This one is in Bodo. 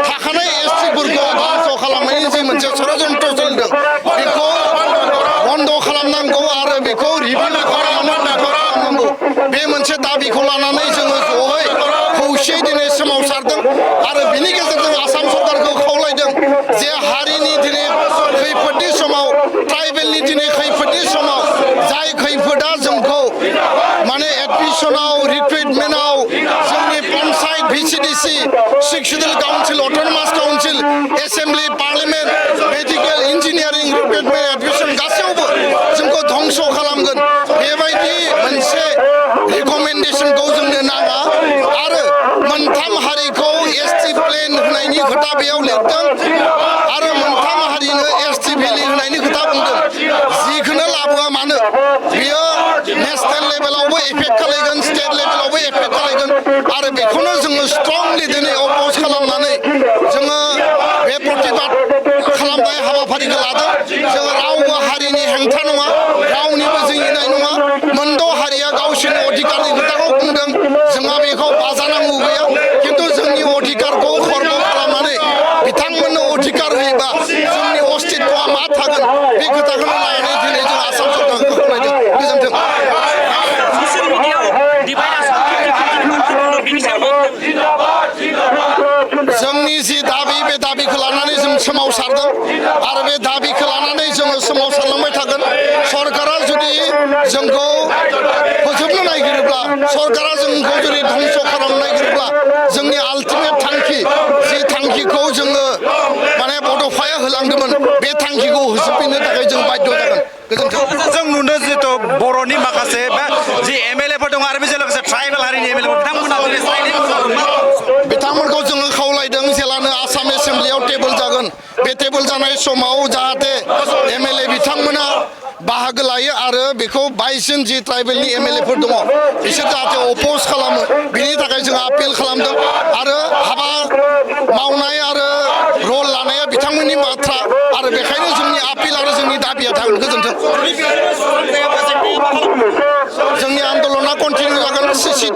थाखानाय एसटिफोरखौ धंस' खालामनायनि जि मोनसे षड़यन्त्र सोलिदों बेखौ बन्द' खालामनांगौ आरो बेखौ रिभिउ खालामनांगौ बे मोनसे दाबिखौ लानानै जोङो ज'यै खौसेयै दिनै सोमावसारदों आरो बिनि गेजेरजों आसाम सरकारखौ खावलायदों जे हारिनि दिनै खैफोदनि समाव ट्राइबेलनि दिनै खैफोदनि समाव जाय खैफोदा जोंखौ माने एडमिसनाव रिक्रुटमेन्टआव जोंनि panchayat VCDC six schedule council autonomous council assembly parliament medical engineering recruitment admission गासैयावबो जोंखौ धंस' खालामगोन बेबायदि मोनसे रिकमेन्डेसनखौ जोंनो नाङा आरो मोनथाम हारिखौ एसटि प्लेन होनायनि खोथा बेयाव लिरदों आरो मोनथाम हारिनो एसटि भेलि होनायनि खोथा बुंदों जिखौनो लाबोआ मानो बेयो नेसनेल लेभेलावबो एफेक्ट खालायगोन स्टेट लेभेलावबो एफेक्ट खालायगोन आरो बेखौनो जोङो स्ट्रंलि दिनै अपोज खालामनानै जोङो बे प्रतिबाद खालामनाय हाबाफारिखौ लादों जोङो रावबो हारिनि हेंथा नङा रावनिबो जोंनिनाय नङा मोनद' हारिया गावसोरनि अधिकारनि खोथाखौ बुंदों जोंहा बेखौ बाजानांगौ गैया खिन्थु जोंनि अधिकारखौ खर्म खालामनानै बिथांमोननो अधिकार होयोबा जोंनि अस्तित्वआ मा थागोन बे खोथाखौनो लानानै दिनै जों आसाम सरकारखौ खावलायदों गोजोन्थों जोंनि जि दाबि बे दाबिखौ लानानै जों सोमावसारदों आरो बे दाबिखौ लानानै जोङो सोमावसारलांबाय थागोन सरकारा जुदि जोंखौ फोजोबनो नागिरोब्ला सरकारा जोंखौ जुदि धंस' खालामनो नागिरोब्ला जोंनि आल्टिमेट थांखि जि थांखिखौ जोङो माने बड'फाया होलांदोंमोन बे थांखिखौ होसोफिननो थाखाय जों बाध्य जागोन गोजोन्थों जों नुदों जिहेतु बर'नि माखासे जि एमएलएफोर दं आरो बेजों लोगोसे ट्राइबेल हारिनि एमएलए बिथांमोनखौ जोङो खावलायदों जेलानो आसाम एसेम्बलियाव टेबोल जागोन बे टेबोल जानाय समाव जाहाथे एमएलए बिथांमोना बाहागो लायो आरो बेखौ 22 जन जि ट्राइबेलनि एमएलएफोर दङ बिसोर जाहाथे अपोज खालामो बिनि थाखाय जों आपिल खालामदों आरो हाबा मावनाय आरो रल लानाया बिथांमोननि बाथ्रा आरो बेखायनो जोंनि आपिल आरो जोंनि दाबिया थागोन गोजोन्थों जोंनि आन्दलना कन्टिनिउ जागोन सिसि